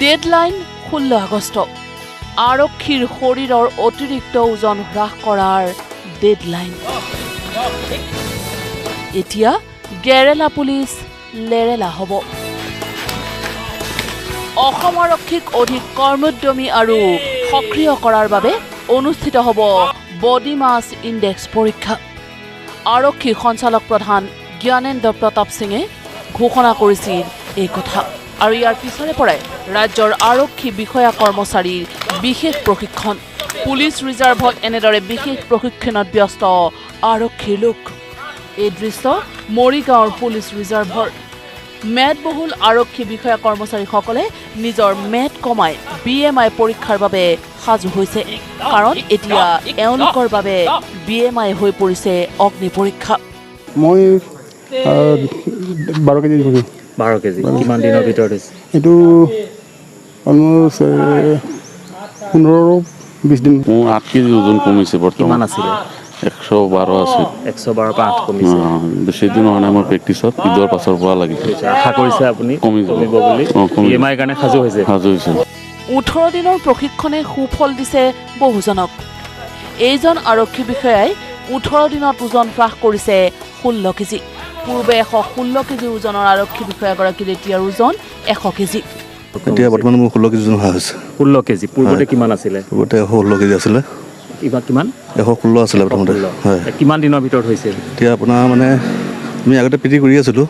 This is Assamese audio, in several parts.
ডেডলাইন 16 আগষ্ট। আৰক্ষীৰ শৰীৰৰ অতিৰিক্ত ওজন হ্ৰাস কৰাৰ ডেডলাইন। এতিয়া গেৰেলা পুলিচ লেৰেলা হ'ব। অসম আৰক্ষীক অধিক কৰ্মোদ্যমী আৰু সক্ৰিয় কৰাৰ বাবে অনুষ্ঠিত হ'ব বডি মাছ ইণ্ডেক্স পৰীক্ষা। আৰক্ষী সঞ্চালক প্ৰধান জ্ঞানেন্দ্ৰ প্ৰতাপ সিঙে ঘোষণা কৰিছিল এই কথা। আৰু ইয়াৰ পিছৰে পৰাই ৰাজ্যৰ আৰক্ষী বিষয়া কৰ্মচাৰীৰ বিশেষ প্ৰশিক্ষণ। পুলিচ ৰিজাৰ্ভত এনেদৰে বিশেষ প্ৰশিক্ষণত ব্যস্ত আৰক্ষীৰ লোক। এই দৃশ্য মৰিগাঁৱৰ পুলিচ ৰিজাৰ্ভৰ। মেদবহুল আৰক্ষী বিষয়া কৰ্মচাৰীসকলে নিজৰ মেদ কমাই বিএমআই পৰীক্ষাৰ বাবে সাজু হৈছে। কাৰণ এতিয়া এওঁলোকৰ বাবে বিএমআই হৈ পৰিছে অগ্নি পৰীক্ষা। মই 12 কেজি কৰিছোঁ। 12 কেজি কিমান দিনৰ ভিতৰত হৈছে? এইটো অলমষ্ট 15-20 দিন। মোৰ 8 কেজি ওজন কমিছে বৰ্তমান। কিমান আছিলে? 112 আছিল। 112ৰ পৰা 8 কমিছে। অঁ, বেছি দিন হোৱা নাই। মোৰ প্ৰেক্টিছত ঈদৰ পাছৰ পৰা লাগিছে। আশা কৰিছে আপুনি কমি যাব। কমিব বুলি? অঁ, কমিব। ই এম আইৰ কাৰণে সাজু হৈছে? সাজু হৈছে। 18 দিনৰ প্ৰশিক্ষণে সুফল দিছে বহুজনক। এইজন আৰক্ষী বিষয়াই 18 দিনত ওজন হ্ৰাস কৰিছে 16 কেজি। পূৰ্বে 116 কেজি ওজনৰ আৰক্ষী বিষয়াগৰাকীৰ এতিয়াৰ ওজন 100 কেজি। এতিয়া বৰ্তমান মোৰ 16 কেজি ওজন হোৱা হৈছে। 16 কেজি। পূৰ্বতে কিমান আছিলে? পূৰ্বতে 116 কেজি আছিলে। কিবা কিমান? 116 আছিলে প্ৰথমতে। 116। হয়। কিমান দিনৰ ভিতৰত হৈছিল? এতিয়া আপোনাৰ মানে আমি আগতে পিটি কৰি আছিলোঁ,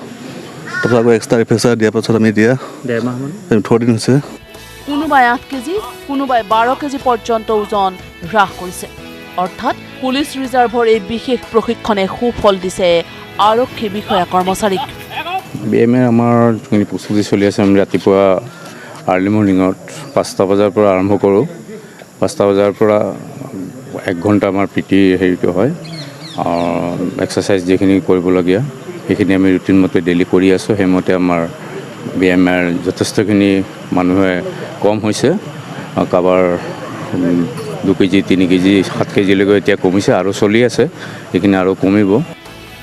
তাৰপিছত আকৌ এক্সট্ৰা ৰিফ্ৰেচাৰ দিয়াৰ পাছত আমি এতিয়া ডেৰ মাহমান। 18 দিন হৈছে। কোনোবাই 8 কেজি, কোনোবাই 12 কেজি পৰ্যন্ত ওজন হ্ৰাস কৰিছে। অৰ্থাৎ পুলিচ ৰিজাৰ্ভৰ এই বিশেষ প্ৰশিক্ষণে সুফল দিছে আৰক্ষী বিষয়া কৰ্মচাৰীক। বিএমআই আমাৰ যিখিনি প্ৰস্তুতি চলি আছে, আমি ৰাতিপুৱা আৰ্লি মৰ্ণিঙত 5টা বজাৰ পৰা আৰম্ভ কৰোঁ। 5টা বজাৰ পৰা এক ঘণ্টা আমাৰ পিটি হেৰিটো হয়। এক্সাৰচাইজ যিখিনি কৰিবলগীয়া, সেইখিনি আমি ৰুটিন মতে ডেইলি কৰি আছোঁ। সেইমতে আমাৰ বিএমআইৰ যথেষ্টখিনি মানুহে কম হৈছে। কাৰোবাৰ 2 কেজি, 3 কেজি, 7 কেজিলৈকে এতিয়া কমিছে আৰু চলি আছে, সেইখিনি আৰু কমিব।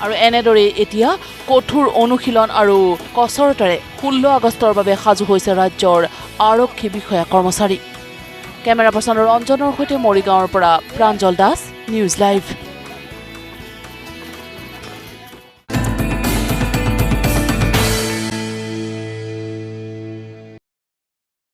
আৰু এনেদৰেই এতিয়া কঠোৰ অনুশীলন আৰু কচৰতেৰে 16 আগষ্টৰ বাবে সাজু হৈছে ৰাজ্যৰ আৰক্ষী বিষয়া কৰ্মচাৰী। কেমেৰা পাৰ্চন ৰঞ্জনৰ সৈতে মৰিগাঁৱৰ পৰা প্ৰাঞ্জল দাস, নিউজ লাইভ।